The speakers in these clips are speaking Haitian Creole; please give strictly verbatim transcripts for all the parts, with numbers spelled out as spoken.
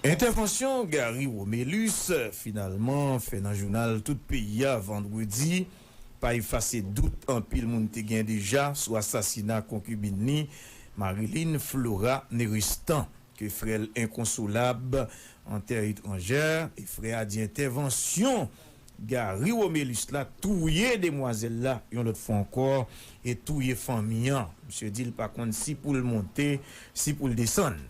Entèvansyon Gary Romelus finalman fè nan jounal tout peyi a vandredi pa efase dout anpil moun te gen deja sou asasina konkibin li, Marilyn Flora Neristan, ke frè l enkonsolab an tè etranjè, e frè a di entèvansyon Gary Romelus la touye demwazèl la yon lòt fwa ankò e touye fanmi an. Misye di l pa konn si pou l monte, si pou l desann.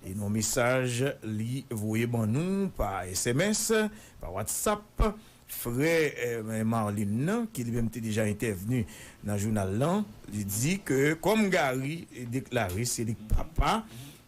E nan mesaj li voye ban nou pa S M S, pa WhatsApp, frè eh, Marlin nan, ki li menm te deja entèvni nan jounal lan, li di ke kòm Gary deklare se li k papa,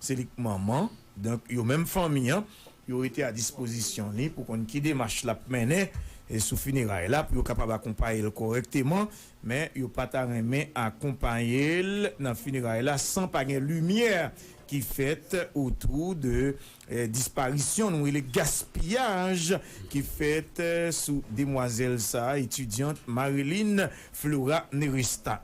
se li k manman, donk yo menm fanmi an, yo rete a dispozisyon li pou konn ki demach l ap mennen e sou fineray la, pou yo kapab akonpaye l kòrèkteman, men yo pa ta renmen akonpaye l nan fineray la san pa gen limyè ki fèt otou de eh, disparisyon, nou rele gaspiyaj ki fèt eh, sou demwazèl sa, etidyant Marilyn Flora Neresta.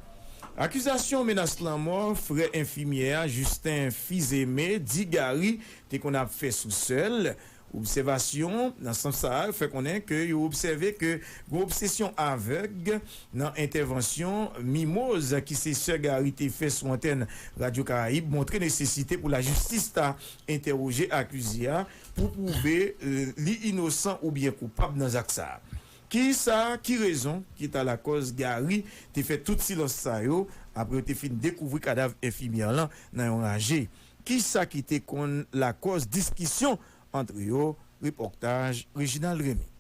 Akizasyon menas lanmò frè enfimyè a, Justin Fizeme, di Gary te konn ap fè sou sè l. Obsèvasyon nan sans sa a fè konnen ke yo obsève ke gen obsesyon avèg nan entèvansyon Mimoz ki se sè Gary te fè sou antèn Radyo Karayib montre nesesite pou lajistis ta entèwoje akize a pou pwouve eh, li inosan oubyen koupab nan zak sa a. Kisa, ki rezon ki ta lakòz Gary te fè tout silans sa yo apre yo te fin dekouvri kadav enfimyè lan nan yon raje? Kisa ki te konn lakòz diskisyon ant yo? Repòtaj Reginald Remy.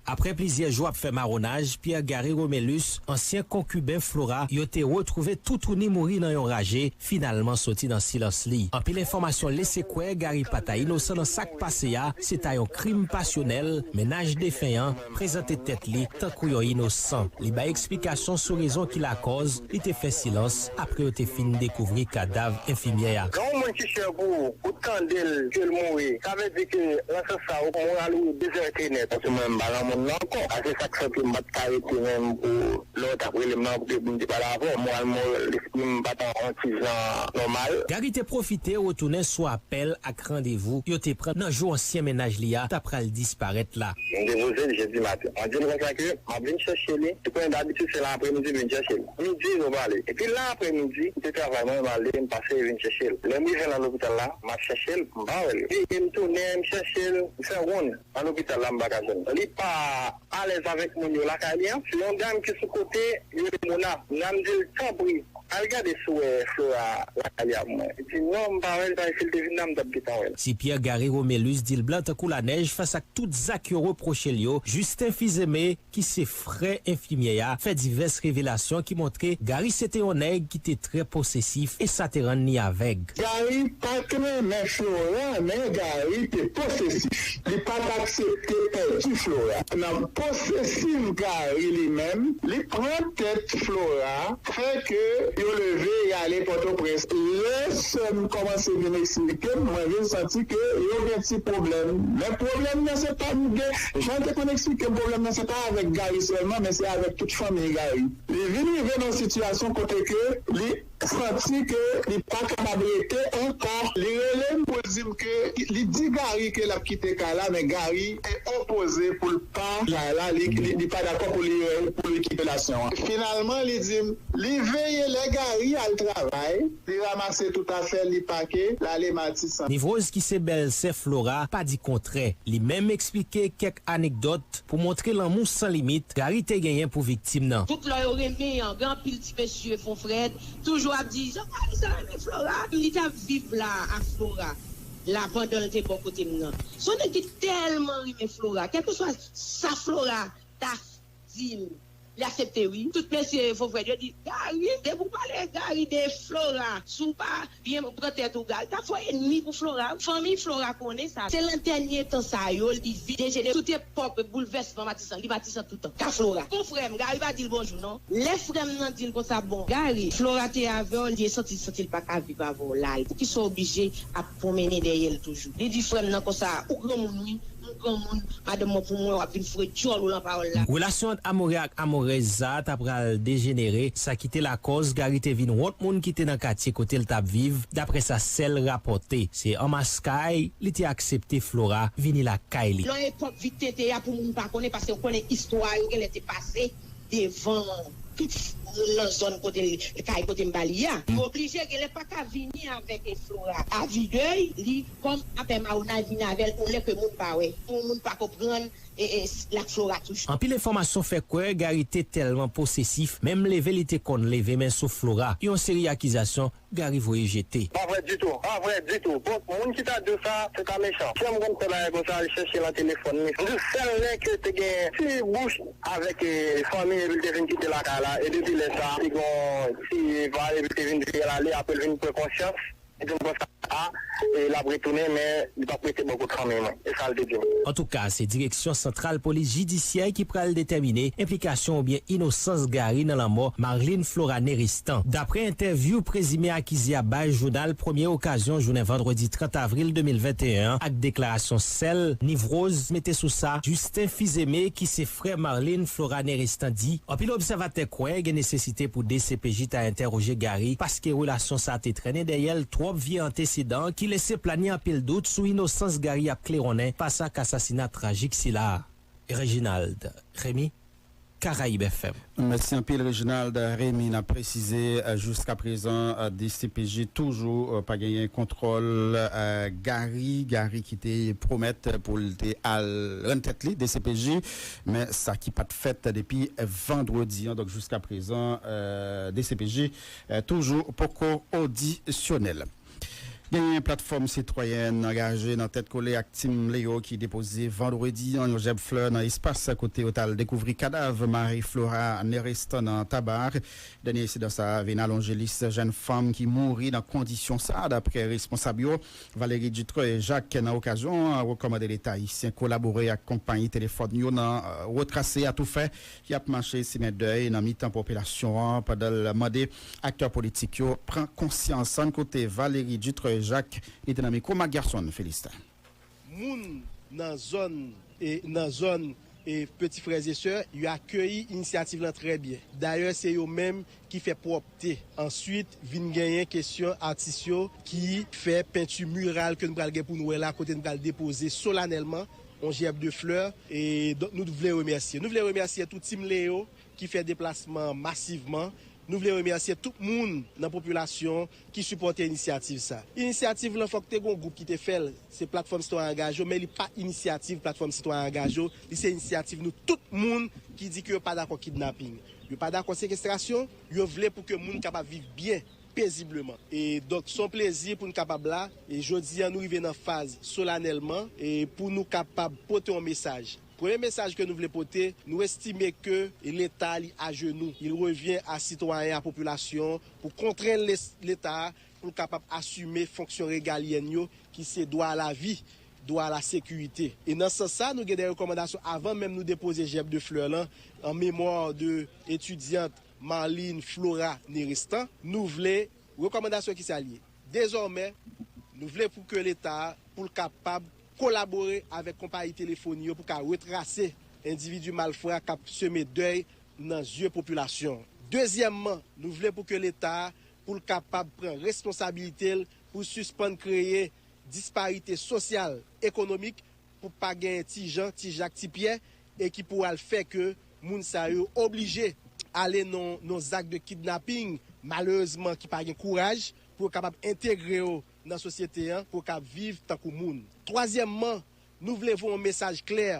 Apre plizyè jou ap fè mawonaj, Pierre Gary Romelus, ansyen konkiben Flora, yo te retwouve toutouni mouri nan yon raje, finalman soti nan silans li. Anpil enfòmasyon lese kwè Gary pa ta inosan nan sa k pase a, se ta yon krim pasyonèl, mennaj defen an prezante tèt li tankou yon inosan. Li bay eksplikasyon sou rezon ki lakòz li te fè silans apre yo te fin dekouvri kadav enfimyè a. Kan yon moun ki chè pou ou, ou tande l ke l mouri, sa vle di ke nan sans sa ou moral ou dezète nèt. Paske mwen menm m pa nan mond lan ankò. A se sa k fè ke m pa t ka rete menm pou lè w t ap rele m nan pou ke m te pale avè w. Moral mwen, lespri m pa t nan yon ti jan nòmal. Gary te pwofite retounen sou apèl ak randevou yo te pran nan jou ansyen mennaj li a ta pral disparèt la. M te poze l jedi maten. Mwen di l konsa ke m ap vin chèche li. E konnen dabitid se nan apremidi m vin chèche li. Midi nou pale. Epi nan apremidi, m te travay mwen, m ale, m pase vin chèche l. Lè m rive nan lopital la, m ap chèche l, m pa wè l. E m tounen, m chèche l, m fè wonn nan lopital la, m pa ka jwenn li. Li pa alèz avèk moun yo lakay li an. Se yon dam ki sou kote, yo rele Mona. Mona, m di l, tanpri, al gade si w wè Flora lakay li a pou mwen. Li di, non, m pa wè l, pa si l te vin la, m t ap gentan wè l. Si Pierre Gary Romelus di l blan tankou lanèj fas ak tout zak yo repwoche l yo, Justin Fizeme, ki se frè enfimyè a, fè divès revelasyon ki montre Gary se te yon nèg ki te trè posesif e sa te rann li avèg. Gary pa t renmen Flora, men Gary te posesif. Li pa t aksepte pèdi Flora. Nan posesif Gary li menm, li pran tèt Flora, fè ke yo leve y ale Pòtoprens. Lè sè m kòmanse vin eksplike m, mwen vin santi ke yo gen ti pwoblèm. Men pwoblèm nan se pa m gen, jan l te konn eksplike m, pwoblèm nan se pa avèk Gary sèlman, men se avèk tout fanmi Gary. Li vin rive nan yon sitiyasyon kote ke li santi ke li pa kapab rete ankò. Li rele m pou l di m ke li di Gary ke l ap kite kay la, men Gary te opoze pou l pa kay la, li, li, li pa dakò pou li, pou li kite relasyon an. Finalman, li di m, li veye lè Gary al travay, li ranmase tout afè, li pake, l ale Matisan. Nivrose ki se bèlsè Flora pa di kontrè. Li menm eksplike kèk anekdòt pou montre lanmou san limit Gary te genyen pou viktim nan. Tout lè yo renmen an, gen anpil ti mesye Fon Frèd toujou ap di, "Jan Gary sa renmen Flora." Li t ap viv la ak Flora, la pandan l te bò kote m nan. Se yon nèg ki tèlman renmen Flora, kèlkeswa sa Flora ta di l, li aksepte wi. Tout mesye Fon Frèd yo di, "Gary, depi w pale Gary de Flora, si w pa byen pran tèt ou, Gary ta fè enmi pou Flora." Fanmi Flora konnen sa. Se nan dènye tan sa yo, li vin dejenere. Tout epòk boulvèsman Matisan, li Matisan toutan. Ka Flora. Bon frè m, Gary pa di l bonjou non. Lè frè m nan di l konsa, bon, Gary, Flora te avè w, li santi, santi l pa ka viv avè w la. Poukisa w oblije ap pwonmennen dèyè l toujou? Li di frè m nan konsa, ou granmoun wi, Granmoun, madanm mwen pou mwen, w ap vin foure dyòl ou nan pawòl la. Relasyon ant Amore ak Amorèz sa a ta pral dejenere, sa ki te lakòz Gary te vin wont moun ki te nan katye kote l t ap viv, daprè sa sè l rapòte. Se anmas kay li te aksepte Flora vini lakay li. Nan epòk vit tete a, pou moun pa konnen, paske w konnen istwa yo genlè te pase devan tout moun nan zòn kote l, kay kote m ba li a. Li oblije genlè pa ka vini avèk, e, Flora. Avi dèy, li kòm apè Maronay vini avè l yon lè ke moun pa wè. Pou moun pa konprann, e, e, l ak Flora toujou. Anpil enfòmasyon fè kwè Gary te tèlman posesif, menm leve li te konn leve men sou Flora. Yon seri akizasyon Gary voye jete. Pa vrè ditou, pa vrè ditou. Bon, moun ki ta di w sa, se ta mechan. Si yon moun konn fè bagay konsa, al chèche nan telefòn li. M di w sèl lè ke te gen ti bouch avèk, e, fanmi epi l te vin kite lakay la. E depi lè sa, li gon ti vibe epi l te vin veye l ale, apre l vin pran konsyans. Li te konn sa a, e l ap retounen, men li p ap rete bò kot fanmi mwen. E sa l te di m. Antouka, se Direksyon Santral Polis Jidisyè ki pral detèmine enplikasyon oubyen inosans Gary nan lanmò Marlene Flora Neristan. Daprè entèvyou prezime akize a bay jounal Premye Okazyon jounen vandredi trant avril de mil venteyen an ak deklarasyon sè l, Niv Rose, mete sou sa, Justin Fils-Aimé, ki se frè Marlene Flora Neristan, di, anpil obsèvatè kwè gen nesesite pou D C P J ta entèwoje Gary, paske relasyon sa a te trennen dèyè l twòp vye antesedan ki lese plane anpil dout sou inosans Gary ap klewonnen pa sa k asasina trajik sila a. Reginald Remy, Caraïbes F M. Mèsi anpil, Reginald Remy. N ap presize, eh, jiskaprezan, eh, D C P J toujou, eh, pa genyen kontwòl, eh, Gary, Gary ki te pwomèt pou l te al rann tèt li D C P J, men sa ki pa t fèt depi vandredi an. Donk, jiskaprezan, eh, D C P J, eh, toujou poko odisyone l. Genyen platfòm sitwayèn angaje nan tèt kole ak Team Leo ki depoze vandredi an yon jèb flè nan espas kote yo t al dekouvri kadav Marie Flora Nerestan nan Tabar. Dènye ensidan sa a vin alonje lis jèn fanm ki mouri nan kondisyon sa a, daprè responsab yo. Valérie Dutreuil Jacques, nan okazyon an, rekòmande Leta ayisyen kolabore ak konpayi telefòn yo nan, euh, retrase atoufè ki ap mache simen dèy nan mitan popilasyon an, pandan l mande aktè politik yo pran konsyans. Ann koute Valérie Dutreuil Jacques, li te nan mikwo Marc Gerson Felistin. Moun nan zòn, e, nan zòn, e, Peti Frè e Sè, yo akeyi inisyativ lan trè byen. Dayè, se yo menm ki fè pwòpte. Answit, vin genyen kesyon atis yo ki fè penti miral ke nou pral gen pou nou wè la, kote nou pral depoze solanèlman yon jèb de flè. E donk, nou vle remèsye. Nou vle remèsye tou Team Leo ki fè deplasman masivman. Nou vle remèsye tout moun nan popilasyon ki sipòte inisyativ sa. Inisyativ lan, fòk te gon gwoup ki te fè l, se Platfòm Sitwayen Angaje yo, men li pa inisyativ Platfòm Sitwayen Angaje yo, li se inisyativ nou tout moun ki di ke yo pa dakò kidnaping, yo pa dakò sekestrasyon, yo vle pou ke moun kapab viv byen, pezibleman. E donk, se yon plezi pou n kapab la, e jodi a, nou rive nan faz solanèlman, e pou nou kapab pote yon mesaj. Premye mesaj ke nou vle pote, nou estime ke Leta li ajenou. Il revient à sitwayen, a popilasyon, pou kontrenn les-, Leta pou l kapab asime fonksyon regalyèn yo, ki se dwa a lavi, dwa a la sekirite. E nan sans sa, nou gen de rekòmandasyon avan menm nou depoze jèb de flè lan, an memwa de etidyant Marlene Flora Nerestan. Nou vle, rekòmandasyon ki sa l ye? Dezòmè, nou vle pou ke Leta, pou l kapab kolabore avèk konpayi telefoni yo pou ka retrase endividi malfra k ap seme dèy nan zye popilasyon. Dezyèmman, nou vle pou ke Leta, pou l kapab pran responsabilite l, pou sispann kreye disparite sosyal, ekonomik, pou pa genyen ti Jan, ti Jak, ti Pyè, e ki pou al fè ke moun sa yo oblije ale nan, nan zak de kidnaping, malerezman, ki pa gen kouraj pou yo kapab entegre yo nan sosyete an, pou yo kapab viv tankou moun. Twazyèmman, nou vle voye yon mesaj klè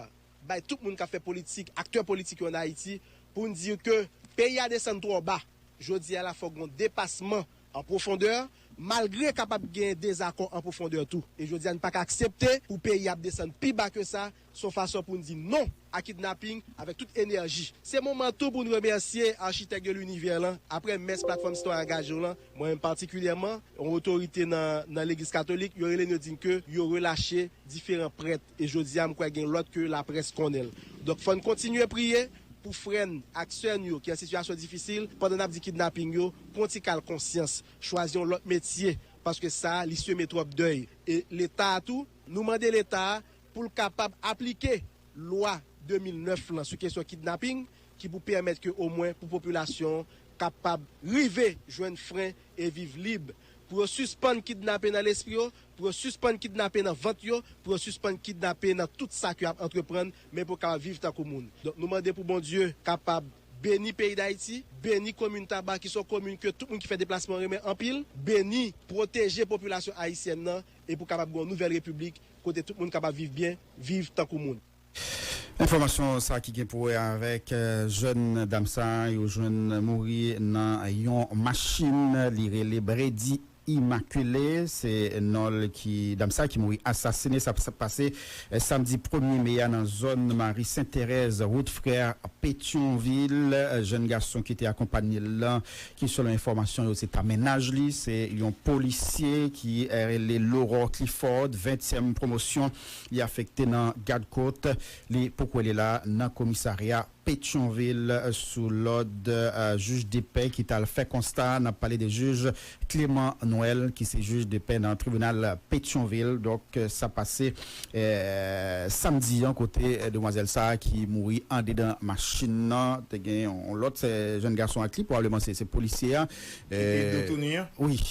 bay tout moun k ap fè politik, aktè politik yo ann Ayiti, pou n di ke peyi a desann twò ba. Jodi a la, fòk gen yon depasman an pwofondè, malgre kapab gen dezakò an pwofondè tou. E jodi a, n pa ka aksepte pou peyi a ap desann pi ba ke sa, se yon fason pou n di non a kidnaping avèk tout enèji. Se moman tou pou n remèsye Architecte de l'Univers lan, aprè mès Platfòm Sitwayen Angaje yo lan, mwen menm patikilyèman, yon otorite nan, nan Legliz Katolik, yo rele n, yo di n ke yo relache diferan prèt. E jodi a, m kwè gen lòt ke laprès konnen l. Donk, fò n kontinye priye pou frè n ak sè n yo ki an sitiyasyon difisil, pandan n ap di kidnaping yo, pran ti kal konsyans, chwazi yon lòt metye, paske sa a, li seme twòp dèy. E Leta a tou, nou mande Leta a pou l kapab aplike lwa de mil nèf lan sou kesyon kidnaping, ki pou pèmèt ke omwen pou popilasyon an kapab rive jwenn fren e viv lib, pou yo sispann kidnape nan lespri yo, pou yo sispann kidnape nan vant yo, pou yo sispann kidnape nan tout sa ke y ap antreprann, men pou yo kapab viv tankou moun. Donk, nou mande pou Bondye kapab beni peyi Dayiti, beni komin Taba, ki se yon komin ke tout moun ki fè deplasman renmen anpil, beni, pwoteje popilasyon ayisyèn nan, e pou kapab gen yon nouvèl repiblik kote tout moun kapab viv byen, viv tankou moun. Enfòmasyon sa ki gen pou wè avèk, eh, jèn dam sa yo jwenn mouri nan yon machin, li rele Brady Immaculée, se non l ki, dam sa ki mouri asasine, sa, sa pase, eh, samdi premye me a nan zòn Marie Sainte Thérèse, wout Frè Petyonvil. Eh, jèn gason ki te akonpanye l lan, ki selon enfòmasyon yo se ta mennaj li, se yon polisye ki, eh, rele Laurent Clifford, ventyèm pwomosyon, li afekte nan gad kot, li poko rele la nan komisarya Petyonvil, eh, sou lòd, eh, jij de pè ki t al fè konsta. N ap pale de jij Clément Noël, ki se jij de pè nan tribinal Petyonvil. Donk, eh, sa pase, eh, samdi an, kote, eh, demwazèl sa a ki mouri andedan machin nan. Te gen yon lòt, eh, jèn gason ak li, pwobableman se, se polisye a. Ki te eh, do touni an? Wi.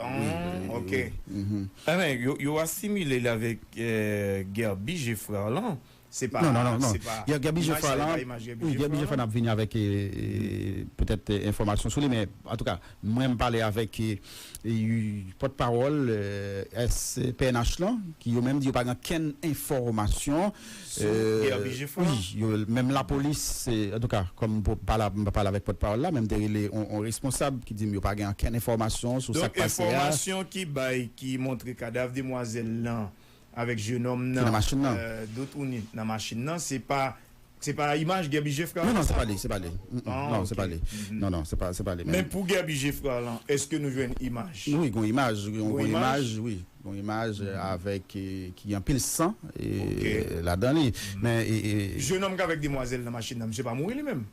Ah, wi, wi, ok. Wi. Mhm. Anben, yo, yo asimile l avèk, eh, Guerby Geffrard lan. Se pa, non, non, non, non. Se pa Guerby Geffrard lan, wi, Guerby Geffrard lan ap vini avèk, eh, eh, petèt, eh, enfòmasyon sou li, men antouka, mwen m pale avèk, eh, eh, pòtpawòl, eh, S P N H lan, ki yo menm di yo pa gen okenn enfòmasyon sou, eh, Guerby Geffrard. Wi, yo, menm lapolis, eh, antouka, kòm m pale, m pa pale avèk pòtpawòl la, men m te rele yon, yon responsab ki di m yo pa gen okenn enfòmasyon sou sa k pase a. Donk, enfòmasyon ki bay, ki montre kadav demwazèl lan avèk jennonm nan, ki nan machin nan, eh, do touni nan machin nan, se pa, se pa imaj Guerby Geffrard? Non, non, se pa li, se pa li. Mm, mm. Ah, non, se pa li. Non, non, se pa, se pa li menm. Men pou Guerby Geffrard lan, èske nou jwenn imaj? Wi, gon imaj, gon, gon imaj, wi. Gon imaj, eh, avèk, eh, ki anpil san, eh, ladan li. Men, eh, eh, jennonm k avèk demwazèl nan machin nan, misye pa mouri li menm?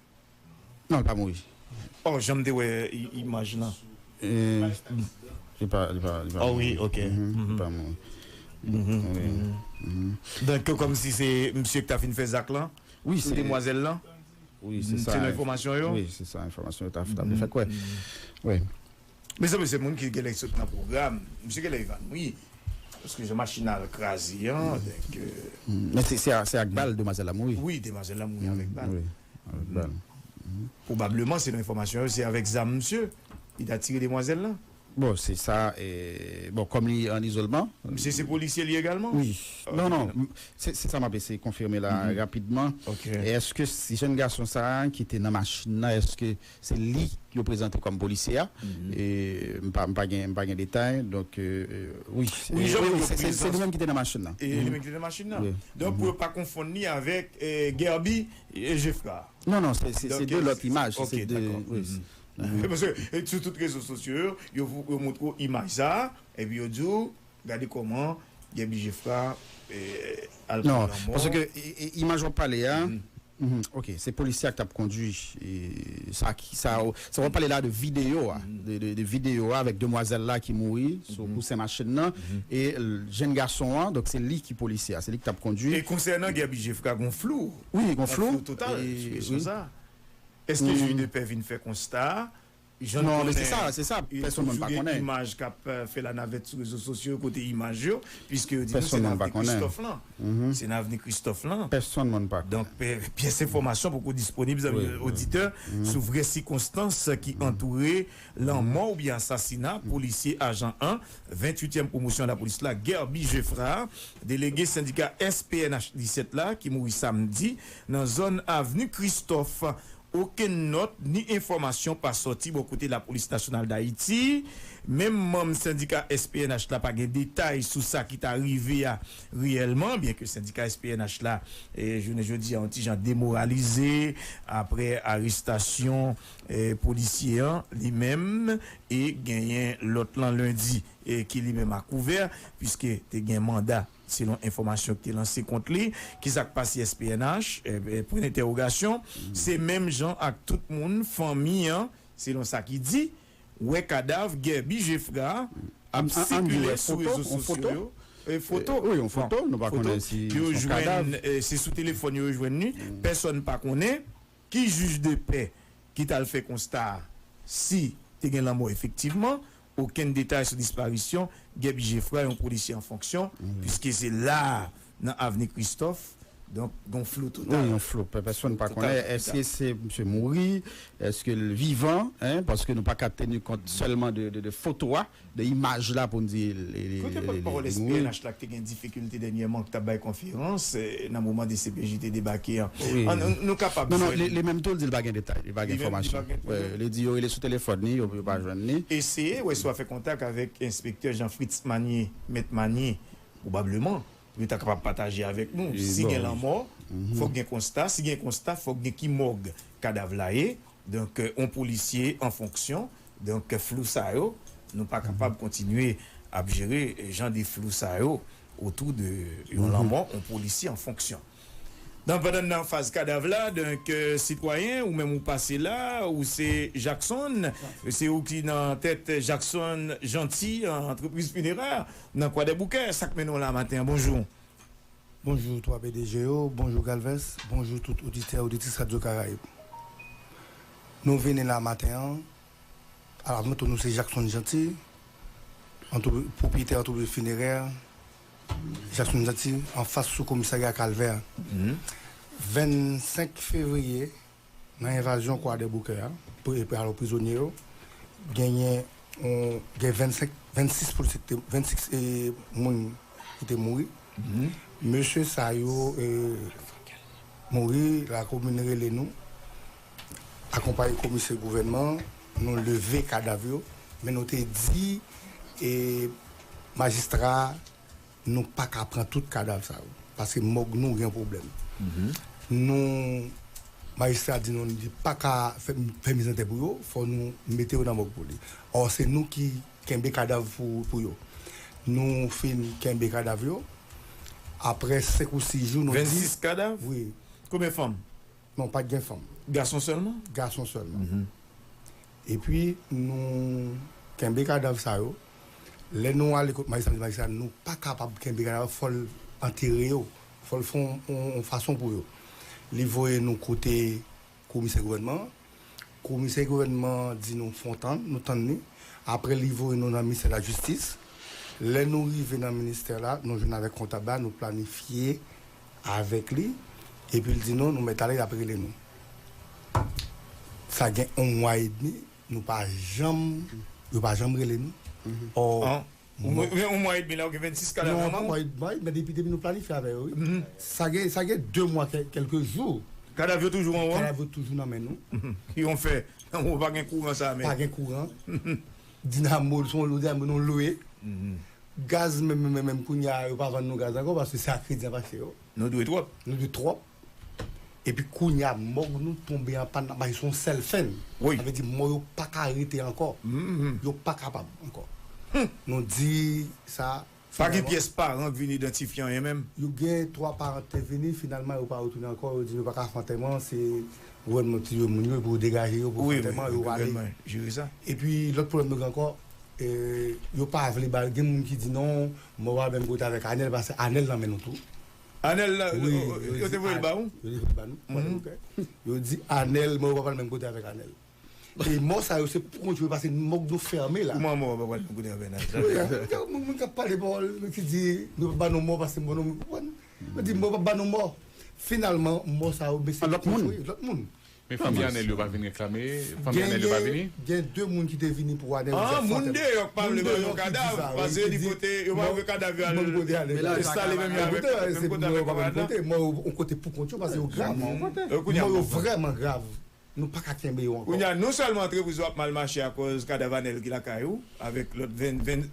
Non, li pa mouri. Oh, jan m te wè i-, imaj lan. Eh, li pa, li pa, li pa mouri. Oh wi, ok. Mhm, li pa mouri. Mhm, wi. Mhm. Donk, kòmsi se misye ki ta fin fè zak lan? Wi, sou demwazèl lan? Wi, se sa. Se nan enfòmasyon yo? Wi, se sa, enfòmasyon yo ta, ta fè kwè. Wi. Mezanmi, se moun ki genlè sot nan pwogram. Misye genlè evanwi. Paske jan machin nan al kraze an, donk, eh, men se, se a, se ak bal demwazèl la mouri. Wi, demwazèl la mouri avèk bal. Wi, avèk bal. Pwobableman, selon enfòmasyon yo, se avèk zam misye, li ta tire demwazèl lan. Bon, se sa, eh, bon, kòm li an izolman. Misye se polisye li egalman? Wi. Non, non, m-, se, se sa m ap eseye konfime la rapidman. Ok. Èske si jèn gason sa a ki te nan machin nan, èske se li yo prezante kòm polisye a? E, m pa, m pa gen, m pa gen detay. Donk, eh, eh, wi, wi, eh, wi, se, se, se li menm ki te nan machin nan. E li menm ki te nan machin nan. Wi. Donk, pou yo pa konfonn li avèk, eh, Guerby, eh, Geffrard. Non, non, se, se, se de lòt imaj, se de, wi. Paske, eh, sou tout rezo sosyo yo, yo, yo montre w imaj sa a, epi yo di w, gade kòman Guerby Geffrard, eh, al pran lanmò. Non, paske, e, e, imaj w ap pale a, mhm, ok, se polisye a k t ap kondwi, e, sa ki, sa, sa w ap pale la de videyo a, de, de, de videyo a avèk demwazèl la ki mouri sou kousen machin nan, e l-, jèn gason an, donk se li ki polisye a, se li ki t ap kondwi. E konsènan Guerby Geffrard, gon flou. Wi, gon flou. Gon flou total sou kesyon sa. Èske jij de pè vin fè konsta a? Non, men se sa, se sa, pèsonn moun pa konnen. Gen imaj k ap, eh, fè lanavèt sou rezo sosyo yo, kote imaj yo, piske yo di nou se nan avni Kristòf lan. Se nan avni Kristòf lan. Pèsonn moun pa konnen. Donk, pyès enfòmasyon poko disponib, zanmi oditè, sou vrè sikonstans ki antoure lanmò oubyen asasina polisye ajan an, venntuityèm pwomosyon lapolis la, Guerby Geffrard, delege sendika S P N H disèt la, ki mouri samdi nan zòn avni Kristòf. Okenn nòt ni enfòmasyon pa sòti bò kote Lapolis Nasyonal Dayiti. Menm manm sendika S P N H la pa gen detay sou sa ki ta rive a reyèlman, byenke sendika S P N H la, eh, jounen jodi a, yon ti jan demoralize apre arestasyon, eh, polisye an li menm, e genyen lòt lan lendi, eh, ki li menm a kouvè, piske te gen manda selon enfòmasyon ki te lanse kont li. Kisa k pase S P N H? Eh, eh, pwen entèwogasyon. Se menm jan ak tout moun, fanmi an, selon sa ki di, wè kadav Guerby Geffrard ap sikile sou rezo sosyo yo. E foto. Wi, yon foto, nou pa konnen si se yon kadav. Yo jwenn, e, se sou telefòn yo jwenn li. Pèsonn pa konnen ki jij de pè ki t al fè konsta a, si te gen lanmò efektivman. Okenn detay sou disparisyon Guerby Geffrard, yon polisye an fonksyon, piske se la a, nan Avni Christophe. Donk, gon flou total. Wi, yon flou. Pè-, pèsonn pa konnen. Èske se misye mouri? Èske l vivan? Hein? Paske nou pa ka teni kont sèlman de, de, de foto a, de imaj la pou n di li, li, li, li, li mouri. Kote pòtpawòl S P N H la ki te gen difikilte dènyèman, ki t ap bay konferans, eh, nan moman D C P J te debake an? Wi. An, nou, nou kapab jwenn. Non, non, li, li menm tou, l di l pa gen detay, li pa gen enfòmasyon. Li menm, li pa gen detay. Wi, li di yo rele sou telefòn li, yo, yo pa jwenn li. Eseye wè si w a fè kontak avèk enspektè Jean Fritz Manier, mèt Manier, pwobableman, pou yo ta kapab pataje avèk nou. Si gen lanmò, fòk gen konsta. Si gen konsta, fòk gen ki mòg kadav la ye. Donk, eh, yon polisye an fonksyon. Donk, flou sa yo, nou pa kapab kontinye ap jere, eh, jan de flou sa yo otou de yon lanmò, yon polisye an fonksyon. Donk, pandan n nan faz kadav la, donk, eh, sitwayen, ou menm ou pase la, ou se Jackson, se ou ki nan tèt Jackson Jeanty, antrepriz finerè nan Kwadèboukè. Sa k mennen w la maten an, bonjou. Bonjou twa P D G yo, bonjou Galvez, bonjou tout oditè, oditris Radyo Karayib. Nou vini la maten an, alò, nou tou nou se Jackson Jeanty, antre-, pwopriyetè antrepriz finerè Jackson Jeanty, anfas sou komisarya Kalvè. Vennsenk fevriye, nan envazyon Kwadèboukè a, pou, pou alò prizonye yo, genyen, on, gen vennsenk, vennsis polisye ki te, vennsis, e, moun ki te mouri. Mesye sa yo, e, mouri, lakomin rele nou, akonpaye komisè gouvènman, nou leve kadav yo, men nou te di, e, majistra a, nou pa ka pran tout kadav sa yo, paske mòg nou gen pwoblèm. Nou, majistra di nou, li pa ka fè, fè mizantè pou yo, fò nou mete yo nan mòg pou li. Ò, se nou ki kenbe kadav pou, pou yo. Nou fin kenbe kadav yo. Apre senk ou sis jou, nou di... Vennsis kadav? Wi. Konbyen fanm? Non, pa t gen fanm. Gason sèlman? Gason sèlman. Epi, nou kenbe kadav sa yo. Lè nou ale kot majistra, nou di majistra, nou pa kapab kenbe kadav, fò l antere yo. Fò l fè yon, yon, yon fason pou yo. Li voye nou kote komisè gouvènman an. Komisè gouvènman an di nou fè yon tann, nou tann li. Apre, li voye nou nan ministè lajistis. Lè nou rive nan ministè la, nou jwenn avèk kontab la, nou planifye avèk li. Epi l di nou, nou mèt ale, l ap rele nou. Sa gen yon mwa edmi, nou pa janm, yo pa janm rele nou. Ò, yon mwa edmi la, ou gen vennsis kadav nan men w? Non, mwa edmi, men depi, depi nou planifye avè yo, wi. Sa gen, sa gen de mwa, kèlke jou. Kadav yo toujou anwo? Kadav yo toujou nan men nou. Ki yon fè, anwo pa gen kouran sa, men. Pa gen kouran. Dinamo, se yon lo dinamo nou lwe. Gaz menm, menm, menm, menm, kounye a, yo pa vann nou gaz ankò, paske se a kredi n ap achte yo. Nou dwe twòp. Nou dwe twòp. Epi kounye a, mòg nou tonbe an pàn, n ap mache sou yon sèl fèn. Wi. Sa vle di, mò yo pa ka rete ankò. Yo pa kapab ankò. Nou di sa, pa gen pyès paran k vin idantifye anyen menm? Yo gen twa paran ki te vini, finalman, yo pa retounen ankò. Yo di yo pa ka fè antèman, se gouvènman ki di yo moun yo, pou yo degaje yo, pou fè antèman, yo ale. Wi, wi, gouvènman jere sa. Epi, lòt pwoblèm nou gen ankò, e, yo pa vle ba, gen moun ki di non, mò pa menm kote avèk Anèl, paske Anèl nan men nou tou. Anèl la, wi, yo, yo te voye l ba ou? Yo te voye l ba nou. Yo di Anèl, mò yo pa pral menm kote avèk Anèl. E mò sa yo, se pou kont yo, paske mòg nou fèmen la. Kouman mò pa pral menm kote avèk Anèl? Wi, moun, moun k ap pale pawòl ki di, nou pa ba nou mò, paske mò nou, ou konprann? Yo di, mò pa ba nou mò. Finalman, mò sa yo, mesye, lòt moun. Wi, lòt moun. Men fanmi Anèl yo pa vin reklame? Fanmi Anèl yo pa vini? Gen de moun ki te vini pou Anèl. Ah, moun deyò k pa vle ba yo kadav, paske yo di kote yo pa vle kadav yo al enstale menm avèk, menm kote avèk Anèl. Mò yo yon kote pou kont yo, paske yo grav. Mò yo vrèman grav. Nou pa ka kenbe yo ankò. Kounye a, non sèlman antrepriz ou ap mal mache akòz kadav Anèl ki lakay ou, avèk lòt ven, ven,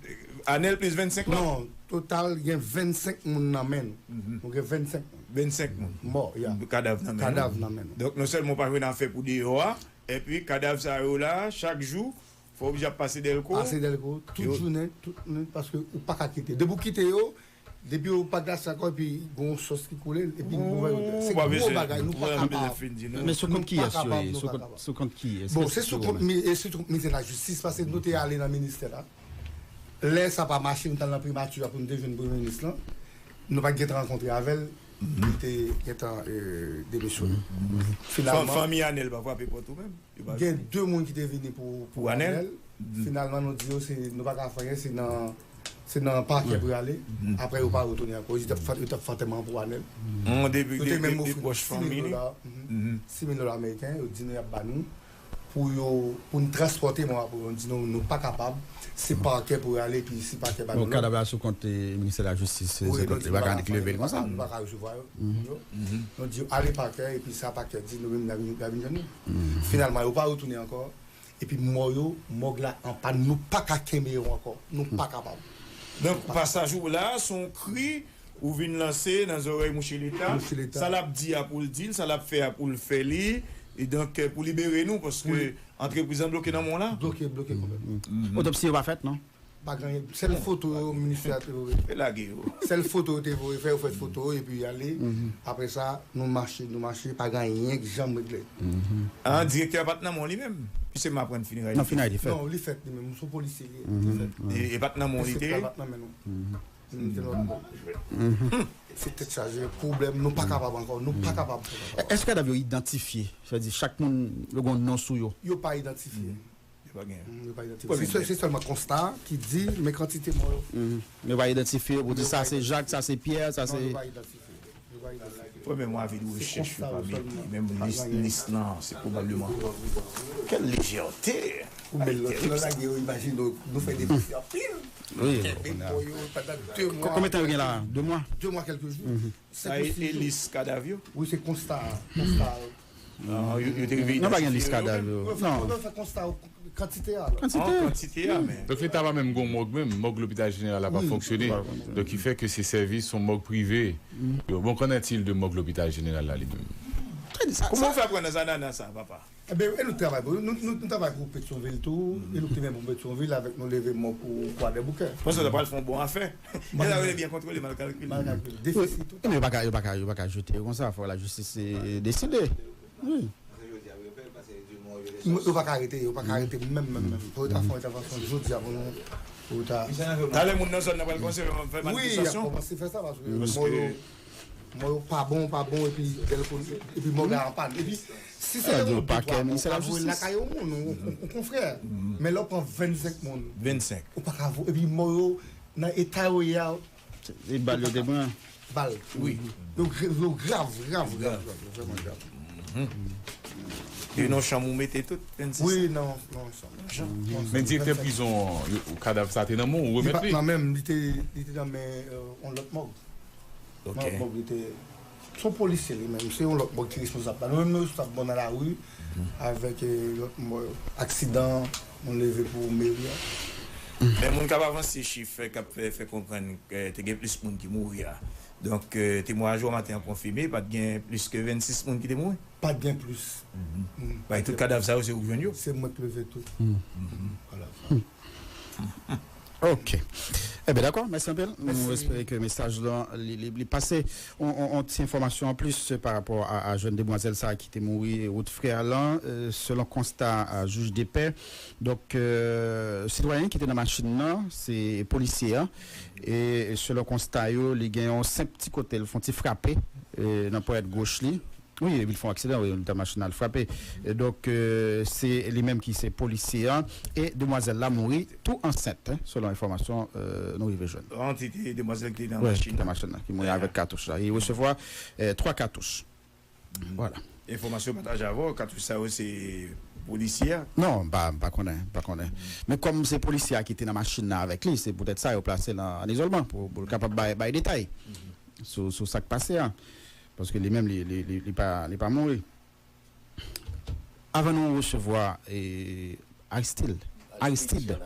Anèl plis vennsenk lòt. Non, total gen vennsenk moun nan men nou. Nou gen vennsenk moun. Vennsenk moun. Mò, ya. Kadav nan men nou. Kadav nan men nou. Donk, non sèlman ou pa jwenn afè pou deyò a, epi kadav sa yo la, chak jou, fò oblije ap pase Dèlko. Pase Dèlko, tout jounen, tout nuit, paske ou pa ka kite. Depi ou kite yo, depi yo pa glase ankò, epi gon sòs ki koule, epi nou wè yo. Se gwo bagay, nou pa kapab. Men sou kont kiyès yo ye? Sou kont, sou kont kiyès? Bon, se sou kont mi-, e sou kont ministè lajistis, paske nou te ale nan ministè la. Lè sa pa mache, nou t al nan primati a pou nou te jwenn premye minis lan. Nou pa t gentan rankontre avè l. Li te gentan demisyone. Finalman, fanmi Anèl pa frape pòt ou menm? Gen de moun ki te vini pou Anèl. Finalman, nou di yo se nou pa ka fè anyen, se nan se nan pakè pou y ale. Apre, yo pa retounen ankò. Yo t ap fè antèman an pou Anèl. Yo te menm ofri nou sis mil dola, sis mil dola ameriken, yo di nou y ap ba nou pou yo pou n transpòte mò a pou yo. Nou di nou nou pa kapab. Se pakè pou y ale, epi si pakè ba nou lòd. Kadav la sou kont ministè lajistis, se kont li pa ka annik leve l konsa. Nou pa ka resevwa yo. Nou di ale pakè, epi sa pakè di nou menm n a vin jwenn nou. Finalman, yo pa retounen ankò. Epi mò yo, mòg la anpann, nou pa ka kenbe yo ankò. Nou pa kapab. Donk, pasaj ou la, se yon kri ou vin lanse nan zòrèy mouche Leta. Sa l ap di a pou l di l, sa l ap fè a pou l fè li. E donk, pou libere nou, paske antrepriz lan bloke nan men w la. Bloke, bloke konplètman. Otopsi yo pa fèt, non? Pa gen anyen. Sèl foto yo ministè a te voye. Yo lage yo. Sèl foto yo te voye fè, yo fè foto yo epi y ale. Apre sa, nou mache, nou mache, pa gen anyen k janm regle. Ah, direktè a pa t nan men w li menm? Piske m aprann fineray li te fèt. Non, fineray li fèt. Non, li fèt li menm. Se yon polisye li ye. Li fèt. E pa t nan men w li te ye? Li pa t nan men nou. Nou te lòt bò. Se tèt chaje, pwoblèm, nou pa kapab ankò, nou pa kapab. Èske kadav yo idantifye? Sa vle di chak moun yo gen yon non sou yo? Yo pa idantifye. Yo pa genyen. Se sèlman konsta ki di men kantite mò yo. Men yo pa idantifye yo pou di sa se Jak, sa se Pyè, sa se. Non, yo pa idantifye. Yo pa idantifye. Premye mwa vi de rechèch yo pa mete menm lis lis lan, se pwobableman. Kèl lejète! Ou bèl lòt lè lage yo imajine nou fè deplase anpil. Kenbe mò yo pandan de mwa. Konbyen tan yo gen la? De mwa? De mwa kèlke jou. Sa e lis kadav yo? Wi, se konsta. Konsta. Non, yo te rive idantifye yo menm? Non, pa gen lis kadav yo. Non. Yo fè konsta kantite a. Kantite. Kantite a, men. Donk, Leta pa menm gon mòg menm, mòg Lopital Jeneral la pa fonksyone. Donk, ki fè ke se sèvis yon mòg prive. Yo, bon, qu'en est-il de mòg Lopital Jeneral la, li menm? Kòman w fè pran nan zanana sa, papa? Ebyen, e nou t travay pou, nou, nou, nou travay pou Petyonvil tou, e nou te menm pou Petyonvil avèk nou leve mò pou Kwadèboukè. Paske nou ta pral fè yon bon afè. E sa yo te byen kontwole, mal kalkile. Mal kalkile. Defisit tou. Ebyen, yo pa ka, yo pa ka, yo pa ka jete yo konsa, fò lajistis deside. Wi. Yo pa ka rete, yo pa ka rete menm, menm, menm. Pou yo ta fè yon entèvansyon jodi a pou nou, pou yo ta. Talè moun nan zòn nan pral kòmanse fè manifestasyon. Wi, y ap kòmanse fè sa, paske mò yo Mò yo pa bon, pa bon, epi bèl kote, epi mò la anpann. Epi, si se te yon de twa mò, ou ka voye l lakay yon moun, yon konfrè. Men lè w pran vennsenk moun, ou pa ka voye, epi mò yo, nan eta yo ye a, se bal yo te pran. Bal. Wi. Yo grav, grav, grav, grav, vrèman grav. E nan chanm ou mete tout, vennsis? Wi, nan, nan chanm. Men direktè prizon an, kadav sa te nan men w, ou remèt li? Li pa t nan men m, li te, li te nan men yon lòt mòg. Ok. Mwen ap mòg li te. Se yon polisye li menm, se yon lòt mòg ki responsab la. Nou menm nou responsab mò nan lari avèk lòt mò yo. Aksidan, moun leve pou meri a. Men moun k ap avanse chif k ap fè fè konprann te gen plis moun ki mouri a. Donk temwayaj ou a maten an konfime pa t gen plis ke vennsis moun ki te mouri? Pa t gen plis. Bay tout kadav sa yo se ou k jwenn yo? Se mwen k leve tout kadav sa yo. Ok. Ebyen dakò, mèsi anpil. Nou espere ke mesaj lan li, li, li pase. On, on, on ti enfòmasyon anplis pa rapò a, a jèn demwazèl sa a ki te mouri wout Frè lan. Selon konsta a jij de pè, donk sitwayen ki te nan machin nan se polisye a. E selon konsta yo, li gen yon senp ti kote l fè yon ti frape nan ponyèt goch li. Wi, epi l fè yon aksidan, wi, li t ap mache n al frape. Donk, se li menm ki se polisye a. E demwazèl la mouri tou ansent, selon enfòmasyon nou rive jwenn. An, se te demwazèl ki te nan machin nan. Wi, ki te nan machin nan, ki mouri avèk katouch la. Li resevwa twa katouch. Vwala. Enfòmasyon pataje avè w, katouch sa yo se polisye a? Non, m pa, m pa konnen, m pa konnen. Men kòm se polisye a ki te nan machin nan avèk li, se poutèt sa yo plase l an izòlman pou, pou l kapab bay, bay detay sou, sou sa k pase a. Paske li menm, li, li, li, li pa, li pa mouri. Avan nou resevwa Aristide, Aristide,